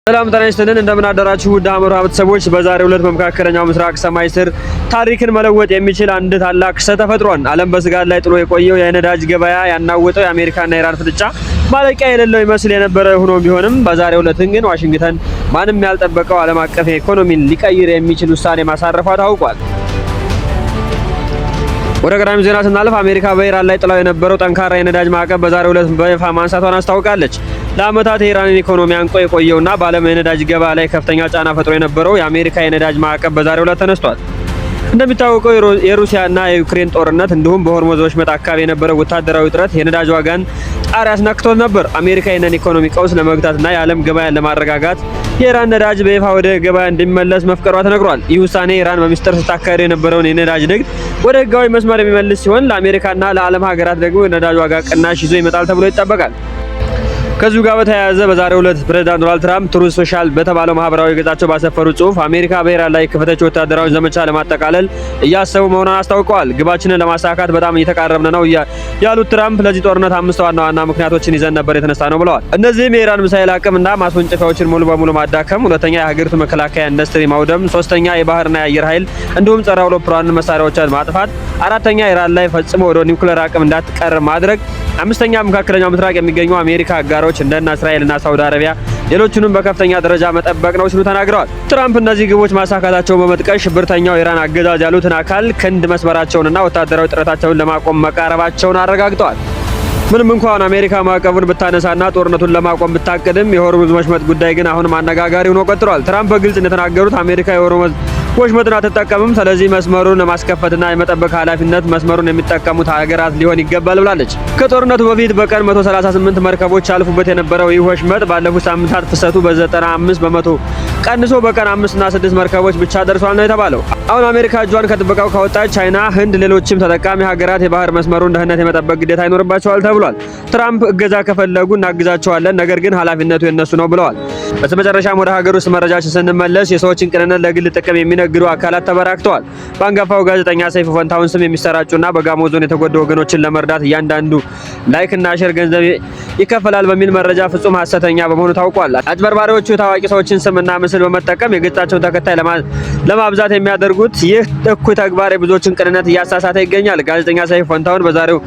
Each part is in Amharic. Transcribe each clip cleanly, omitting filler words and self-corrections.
ሰላም ጤና ይስጥልን፣ እንደምን አደራችሁ ውድ ሐመር ቤተሰቦች። በዛሬው ዕለት በመካከለኛው ምስራቅ ሰማይ ስር ታሪክን መለወጥ የሚችል አንድ ታላቅ ክስተት ተፈጥሯል። ዓለም በስጋት ላይ ጥሎ የቆየው የነዳጅ ገበያ ያናወጠው የአሜሪካና ኢራን ፍጥጫ ማለቂያ የሌለው ይመስል የነበረ ሆኖ ቢሆንም፣ በዛሬው ዕለት ግን ዋሽንግተን ማንም ያልጠበቀው ዓለም አቀፍ ኢኮኖሚን ሊቀይር የሚችል ውሳኔ ማሳረፏ ታውቋል። ወደ ቀዳሚው ዜና ስናልፍ፣ አሜሪካ በኢራን ላይ ጥላው የነበረው ጠንካራ የነዳጅ ማዕቀብ በዛሬው ዕለት በይፋ ማንሳቷን አስታውቃለች። ለዓመታት የኢራንን ኢኮኖሚ አንቆ የቆየውና በዓለም የነዳጅ ገበያ ላይ ከፍተኛ ጫና ፈጥሮ የነበረው የአሜሪካ የነዳጅ ማዕቀብ በዛሬው ዕለት ተነስቷል። እንደሚታወቀው የሩሲያና የዩክሬን ጦርነት እንዲሁም በሆርሙዝ ወሽመጥ አካባቢ የነበረው ወታደራዊ ውጥረት የነዳጅ ዋጋን ጣሪያ አስነክቶት ነበር። አሜሪካ ይህንን ኢኮኖሚ ቀውስ ለመግታትና የዓለም ገበያን ለማረጋጋት የኢራን ነዳጅ በይፋ ወደ ገበያ እንዲመለስ መፍቀዷ ተነግሯል። ይህ ውሳኔ ኢራን በሚስጥር ስታካሄደው የነበረውን የነዳጅ ንግድ ወደ ህጋዊ መስመር የሚመልስ ሲሆን፣ ለአሜሪካና ለዓለም ሀገራት ደግሞ የነዳጅ ዋጋ ቅናሽ ይዞ ይመጣል ተብሎ ይጠበቃል። ከዚሁ ጋር በተያያዘ በዛሬው ዕለት ፕሬዝዳንት ዶናልድ ትራምፕ Truth Social በተባለው ማህበራዊ ገጻቸው ባሰፈሩ ጽሁፍ አሜሪካ በኢራን ላይ የከፈተችው ወታደራዊ ዘመቻ ለማጠቃለል እያሰቡ መሆኑን አስታውቀዋል። ግባችንን ለማሳካት በጣም እየተቃረብን ነው ያሉት ትራምፕ፣ ለዚህ ጦርነት አምስት ዋና ዋና ምክንያቶችን ይዘን ነበር የተነሳነው ብለዋል። እነዚህም የኢራን ሚሳኤል አቅምና ማስወንጨፊያዎችን ሙሉ በሙሉ ማዳከም፣ ሁለተኛ የሀገሪቱ መከላከያ ኢንዱስትሪ ማውደም፣ ሶስተኛ የባህርና የአየር ኃይል እንዲሁም ጸረ አውሮፕላን መሳሪያዎችን ማጥፋት፣ አራተኛ ኢራን ላይ ፈጽሞ ወደ ኒውክሌር አቅም እንዳትቀርብ ማድረግ፣ አምስተኛ መካከለኛው ምስራቅ የሚገኙ አሜሪካ አጋሮች እንደነ እስራኤልና ሳውዲ አረቢያ ሌሎቹንም በከፍተኛ ደረጃ መጠበቅ ነው ሲሉ ተናግረዋል። ትራምፕ እነዚህ ግቦች ማሳካታቸውን በመጥቀስ ሽብርተኛው የኢራን አገዛዝ ያሉትን አካል ክንድ መስበራቸውንና ወታደራዊ ጥረታቸውን ለማቆም መቃረባቸውን አረጋግጠዋል። ምንም እንኳን አሜሪካ ማዕቀቡን ብታነሳና ጦርነቱን ለማቆም ብታቅድም፣ የሆርሙዝ ወሽመጥ ጉዳይ ግን አሁንም አነጋጋሪ ሆኖ ቀጥሏል። ትራምፕ በግልጽ እንደተናገሩት አሜሪካ የሆርሙዝ ወሽመጥን አትጠቀምም። ስለዚህ መስመሩን ለማስከፈትና የመጠበቅ ኃላፊነት መስመሩን የሚጠቀሙት ሀገራት ሊሆን ይገባል ብላለች። ከጦርነቱ በፊት በቀን 138 መርከቦች ያልፉበት የነበረው ይህ ወሽመጥ ባለፉት ሳምንታት ፍሰቱ በ95% ቀንሶ በቀን 5 እና 6 መርከቦች ብቻ ደርሷል ነው የተባለው። አሁን አሜሪካ እጇን ከጥበቃው ካወጣች ቻይና፣ ህንድ፣ ሌሎችም ተጠቃሚ ሀገራት የባህር መስመሩን ደህንነት የመጠበቅ ግዴታ ይኖርባቸዋል ተብሏል። ትራምፕ እገዛ ከፈለጉ እናግዛቸዋለን፣ ነገር ግን ኃላፊነቱ የነሱ ነው ብለዋል። በስተመጨረሻም ወደ ሀገር ውስጥ መረጃችን ስንመለስ፣ የሰዎችን ቅንነት ለግል ጥቅም የሚነግዱ አካላት ተበራክተዋል። በአንጋፋው ጋዜጠኛ ሰይፉ ፈንታሁን ስም የሚሰራጩና በጋሞ ዞን የተጎዱ ወገኖችን ለመርዳት እያንዳንዱ like እና share ገንዘብ ይከፈላል በሚል መረጃ ፍጹም ሀሰተኛ በመሆኑ ታውቋል። አጭበርባሪዎቹ የታዋቂ ሰዎችን ስምና ምስል በመጠቀም የገጻቸውን ተከታይ ለማብዛት የሚያደርጉት ይህ እኩይ ተግባር የብዙዎችን ቅንነት እያሳሳተ ይገኛል። ጋዜጠኛ ሰይፉ ፈንታሁን በዛሬው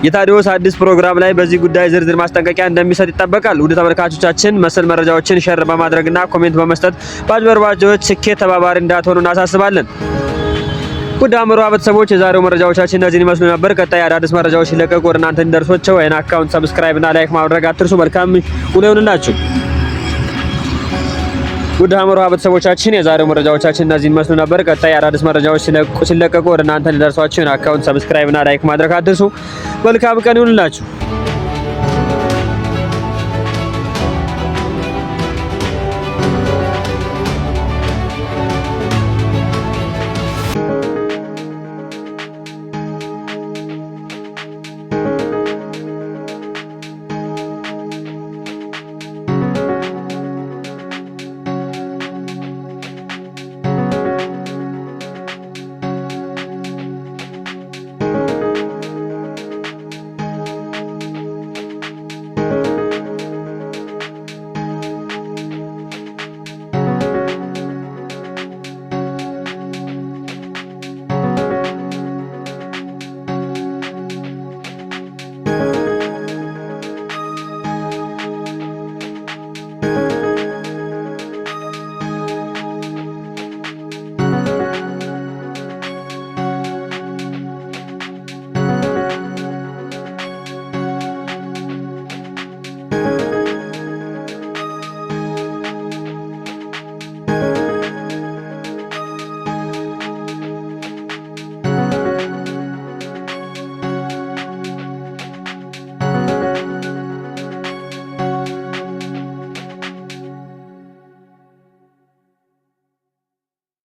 የታዲዮስ አዲስ ፕሮግራም ላይ በዚህ ጉዳይ ዝርዝር ማስጠንቀቂያ እንደሚሰጥ ይጠበቃል። ውድ ተመልካቾቻችን፣ መሰል መረጃዎችን share በማድረግና comment በመስጠት በአጭበርባሪዎች ስኬት ተባባሪ እንዳትሆኑ እናሳስባለን። ውድ አእምሮ ቤተሰቦች፣ የዛሬው መረጃዎቻችን እነዚህን ይመስሉ ነበር። ቀጣይ አዳዲስ መረጃዎች ሲለቀቁ ወደ እናንተ እንዲደርሷችሁ ይህን account subscribe እና like ማድረግ አትርሱ። መልካም ውሎ ይሁንላችሁ። ውድ አእምሮ ቤተሰቦቻችን፣ የዛሬው መረጃዎቻችን እነዚህን ይመስሉ ነበር። ቀጣይ አዳዲስ መረጃዎች ሲለቀቁ ወደ እናንተ እንዲደርሷችሁ ይህን account subscribe እና like ማድረግ አትርሱ። መልካም ቀን ይሁንላችሁ።